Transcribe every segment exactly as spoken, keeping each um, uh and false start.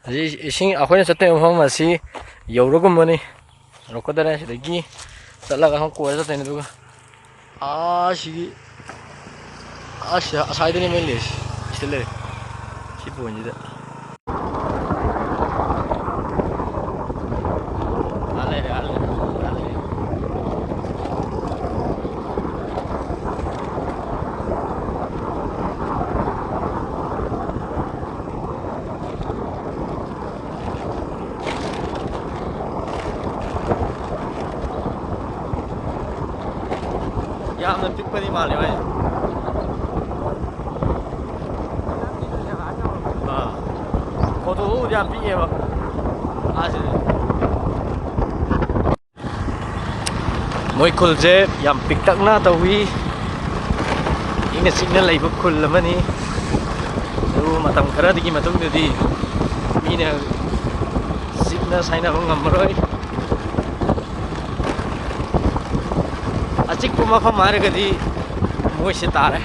ꯍꯧꯖꯤꯛ ꯏꯁꯤꯡ, ꯑꯩꯈꯣꯏꯅ ꯆꯠꯇꯣꯏ ꯃꯐꯝ ꯑꯁꯤ ꯌꯧꯔꯒꯨꯝꯕꯅꯤ꯫ ꯌꯧꯔꯛꯀꯗꯧꯔꯦ꯫ ꯁꯤꯗꯒꯤ ꯆꯠꯂꯒ ꯑꯃꯨꯛ ꯀꯣꯏꯔ ꯆꯠꯇꯣꯏꯅꯤ꯫ ꯑꯗꯨꯒ ꯑꯥ ꯁꯤꯒꯤ, ꯑꯁ, ꯑꯁꯥꯏꯗꯅꯤ ꯃꯣꯏ ꯂꯩꯔꯤꯁꯤ꯫ ꯁꯤꯗ ꯂꯩꯔꯦ꯫ ꯁꯤ ꯄꯣꯏꯟꯁꯤꯗ꯫ ꯑꯥ ꯂꯩꯔꯦ, ꯑꯥ ꯂꯩꯔꯦ, ꯑꯥ ꯂꯩꯔꯦ꯫ ꯌꯥꯝꯅ ꯄꯤꯛꯄꯗꯤ ꯃꯥꯜꯂꯦ ꯍꯣꯏ꯫ ꯑꯥ꯫ ꯐꯣꯇꯣꯗꯨꯕꯨꯗꯤ ꯌꯥꯝ ꯄꯤꯛꯑꯦꯕ꯫ ꯑꯥ, ꯁꯤꯗꯤ꯫ ꯃꯣꯏ ꯈꯨꯜꯁꯦ ꯌꯥꯝ ꯄꯤꯛꯇꯛꯅ ꯇꯧꯏ꯫ ꯏꯪꯅ ꯆꯤꯛꯅ ꯂꯩꯕ ꯈꯨꯜ ꯑꯃꯅꯤ꯫ ꯑꯗꯨꯕꯨ ꯃꯇꯝ ꯈꯔꯗꯒꯤ ꯃꯇꯨꯡꯗꯗꯤ ꯃꯤꯅ ꯆꯤꯛꯅ ꯁꯥꯏꯅꯕ ꯉꯝꯃꯔꯣꯏ꯫ ꯑꯆꯤꯛꯄ ꯃꯐꯝ ꯍꯥꯏꯔꯒꯗꯤ ꯃꯣꯏꯁꯦ ꯇꯥꯔꯦ꯫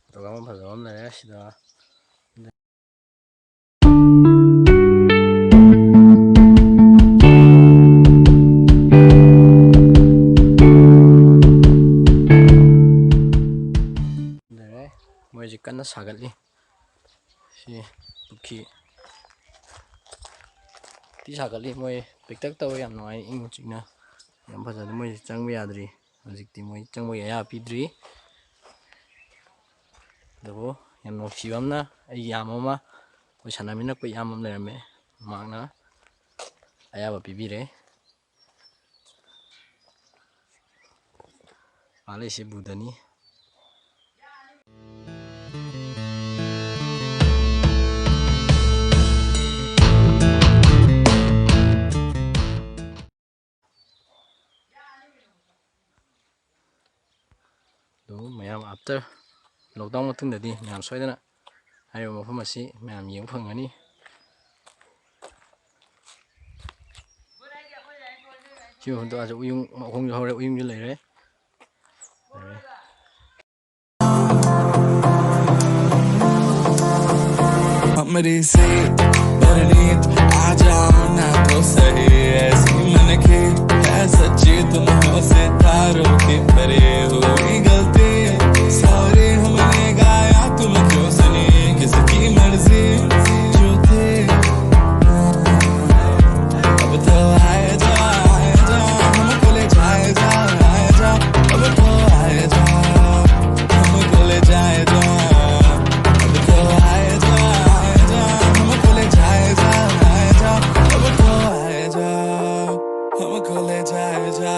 ꯐꯣꯇꯣꯒ꯭ꯔꯥꯐ ꯑꯃ ꯐꯖꯕ ꯑꯃ ꯂꯩꯔꯦ ꯁꯤꯗ꯫ ꯂꯩꯔꯦ꯫ ꯃꯣꯏꯁꯦ ꯀꯟꯅ ꯁꯥꯒꯠꯂꯤ꯫ ꯁꯤ ꯄꯨꯈ꯭ꯔꯤ ꯊꯤ ꯁꯥꯒꯠꯂꯤ꯫ ꯃꯣꯏ ꯄꯤꯛꯇꯛ ꯇꯧꯋꯦ, ꯌꯥꯝ ꯅꯨꯡꯉꯥꯏ, ꯏꯪ ꯆꯤꯛꯅ, ꯌꯥꯝ ꯐꯖꯅ꯫ ꯃꯣꯏꯁꯦ ꯆꯪꯕ ꯌꯥꯗ꯭ꯔꯤ꯫ ꯍꯧꯖꯤꯛꯇꯤ ꯃꯣꯏ ꯆꯪꯕꯒꯤ ꯑꯌꯥꯕ ꯄꯤꯗ꯭ꯔꯤ꯫ ꯑꯗꯨꯕꯨ ꯌꯥꯝ ꯅꯨꯡꯁꯤꯕ ꯑꯃꯅ, ꯑꯩꯒꯤ ꯏꯌꯥꯝꯕ ꯑꯃ, ꯑꯩꯈꯣꯏ ꯁꯥꯟꯅꯃꯤꯟꯅꯔꯛꯄ ꯏꯌꯥꯝꯕ ꯑꯃ ꯂꯩꯔꯝꯃꯦ, ꯃꯍꯥꯛꯅ ꯑꯌꯥꯕ ꯄꯤꯕꯤꯔꯦ꯫ ꯑꯥ ꯂꯩꯁꯦ ꯕꯨꯙꯅꯤ꯫ ꯑꯗꯨ ꯃꯌꯥꯝ after lockdown ꯃꯇꯨꯡꯗꯗꯤ ꯃꯌꯥꯝ ꯁꯣꯏꯗꯅ ꯍꯥꯏꯔꯤꯕ ꯃꯐꯝ ꯑꯁꯤ ꯃꯌꯥꯝ ꯌꯦꯡꯕ ꯐꯪꯒꯅꯤ꯫ ꯁꯤ ꯃꯐꯝꯗꯣ ꯑꯥꯁꯨ ꯎꯌꯨꯡ ꯃꯈꯣꯡꯁꯨ ꯍꯧꯔꯦ, ꯎꯌꯨꯡꯁꯨ ꯂꯩꯔꯦ꯫ ꯂꯩꯔꯦ꯫ हमरी से परनीत आ जाओ ना तो सही, ऐसी मन की है सच्ची तुम हो सितारों की परी हुई गलती। सॉरी हमने गाया तुम क्यों सुनी किसकी मर्जी जो थी। अब तो आए जा, आए जा, हमको ले जाए जा, आए जा। अब तो आए जा, हमको ले जाए जा। अब तो आए जा, आए जा, हमको ले जाए जा, आए जा। अब तो आए जा, हमको ले जाए जा।